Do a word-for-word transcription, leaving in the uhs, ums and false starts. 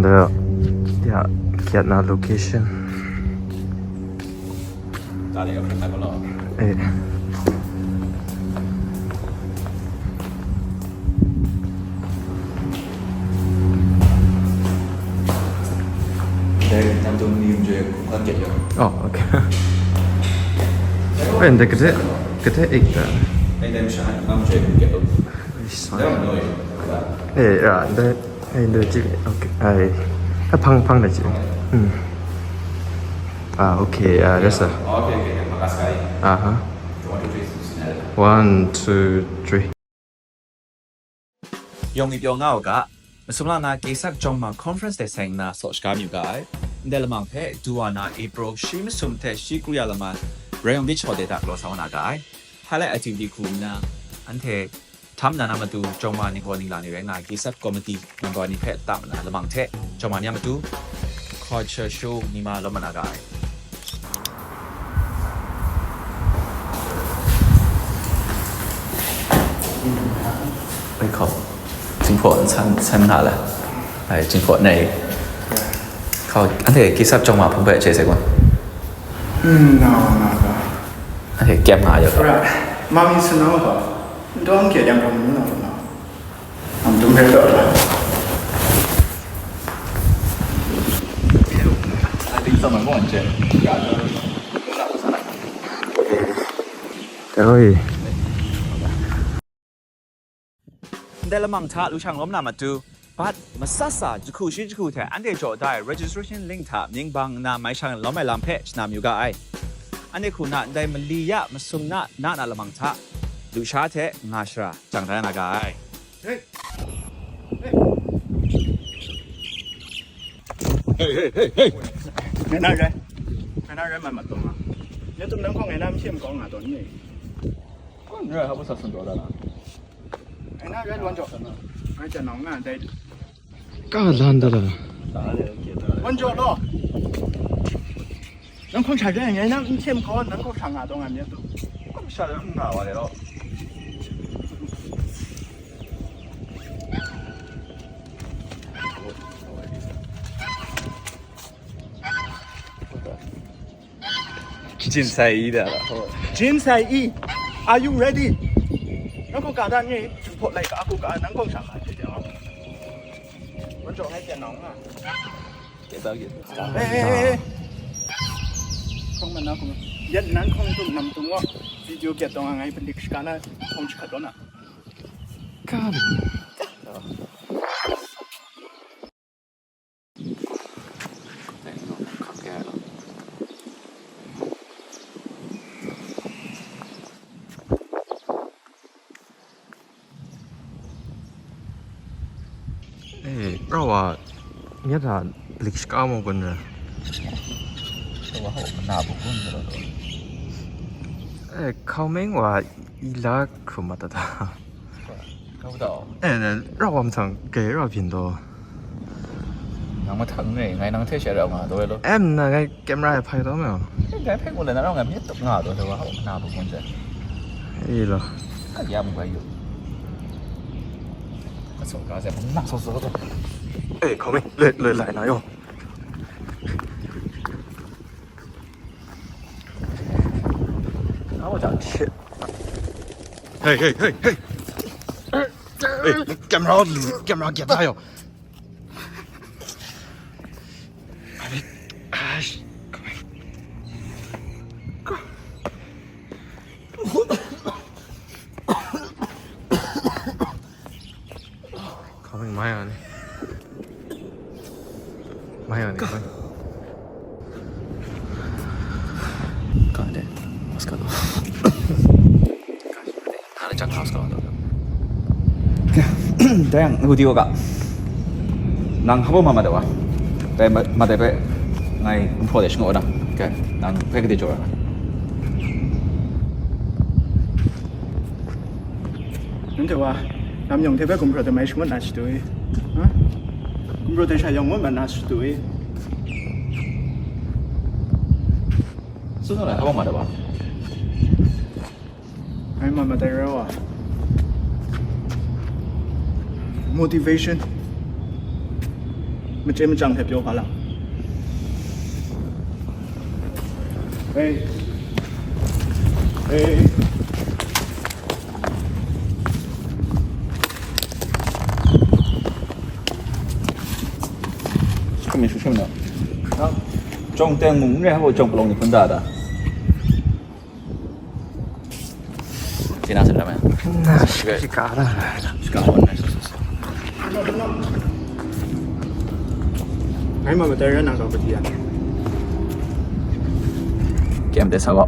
Nda, ya, kiat na location. Dai le, eh. Dai, nam tum ni yum je, kung kan kiat yo. Oh, okay. Wait, nda kate, kate ik ta. Dai, dai, sha, nam je, kung kiat yo. Sorry. Dai, no, yo. Eh, ya, dai. Ai, ndu ji, okay. Ai, ai, hpang, hpang na ji. Hmm. Ah, okay, ah, that's a. Okay, okay, okay. Makasih kali. Aha. One, two, three. One, two, three. Yawng myit pyaw nga u ga, masum lang na K S A P Jawng Ma Conference de seng na saw shaga mayu ga ai. Ndai lamang hpe du wa na April shi masum hte shi kru ya lama Rayong Beach Hotel de galaw sa wa na ga ai. Highlight activity hku nna, anhte htam na na matu, jawng ma ningbaw ningla ni rai nga ai, K S A P committee member ni hpe tam na lamang hte, jawng ma ni a matu, culture show ni ma lawm na ga ai. Ai hkaw, Jinghpaw n san, san nga la. Ai, Jinghpaw nai. Hkaw, anhte K S A P jawng ma hpung hpe chye sai gaw. Hmm, na, na, na. Anhte kyem nga ai. Right. Mami, sinau hpa. Dawng hkye yang hkam nna hkam na. Am tum hpe taw la. Oi. Ndai lamang hta lu shang lawm na matu, bat masat sa jahku shi jahku hte anhte jaw da ai registration link hta mying bang nna mai shang lawm ai lam hpe shana mayu ga ai. Anhte hku na ndai mali ya masum na na na lamang hta, lusha hte nga shara jang da na ga ai. Hey! Hey! Hey, hey, hey, hey! Ngai na rai. Ngai na rai mat mat taw nga. Ngai tum nang hkawng ngai na n hpyi makau nga taw ni? N rai, hpa sa sun taw da na. Ngai na rai lwan jaw. Ngai jan nau nga dai. Ka lan da da. Lwan jaw law. Nang hkawng sha byan ngai na n hpyi makau, nang hkawng sha nga taw nga myit tu. Hkawng sha n nga wa le law. Jin sai i da la. Jin sai i, are you ready? Nang hkawng ka da n re, Jinghpaw laika a hku ka, nang hkawng sha nga je de. Wan jaw ngai pyan nau nga. Kye ta, kye ta. Hey, hey, hey, hey. Hkawng man na hkawng. Yet nang hkawng tum nam tum wa. Video kyat taw nga ngai palik shaka na hkawng jahkrat law na. Ka. Eh, rau wa, ngat a palik shaka mu kun ra. Rau wa hau mana bu kun ra. Eh, hkau meng wa i la hkrum ma ta ta. Kau dau. Eh, na, rau wa mahtang gai rau byin daw. Nang mahtang re, ngai nang hte sha rau nga daw e lo. Em, na ngai camera e hpai daw me. Eh, ngai hpe ngu le na rau ngai myit tup nga daw, daw wa hau na bu kun ze. Eh, lo. Ka ya mu gai yu. Ka so ka ze, nang so so daw. Eh, hkau meng, le, le, lai na yawng. Hey, hey, hey, hey. Hey, camera, camera, get out. Gosh, come on. Coming, mai ani. Mai ani. Ka de. Mas ka do. Ada cak mas ka do. Dai yang ngu di wa ka. Nang habo mama da wa. Dai ma dai pe. Ngai kumpo de shngo da. Ka. Nang pe ke de jora. Nanhte wa, lam yawng hte bai gumhpraw de mai shangut na shadu i? Ha? Gumhpraw de sha yawng ngut mat na shadu i? Sung na lai hkabang ma da wa? Ai ma ma dai ra wa. Motivation. Machye machang hpe pyaw hpa lang. Hey. Hey. Shi hkrum mi hkrum na. Jawng teng mung n rai hkau, jawng palawng ni hpun da da. Tina sa dam ya? Na, shi ka la. Shi ka la. Ngai ma matai ran na ka pati ya. Kem de sa ba.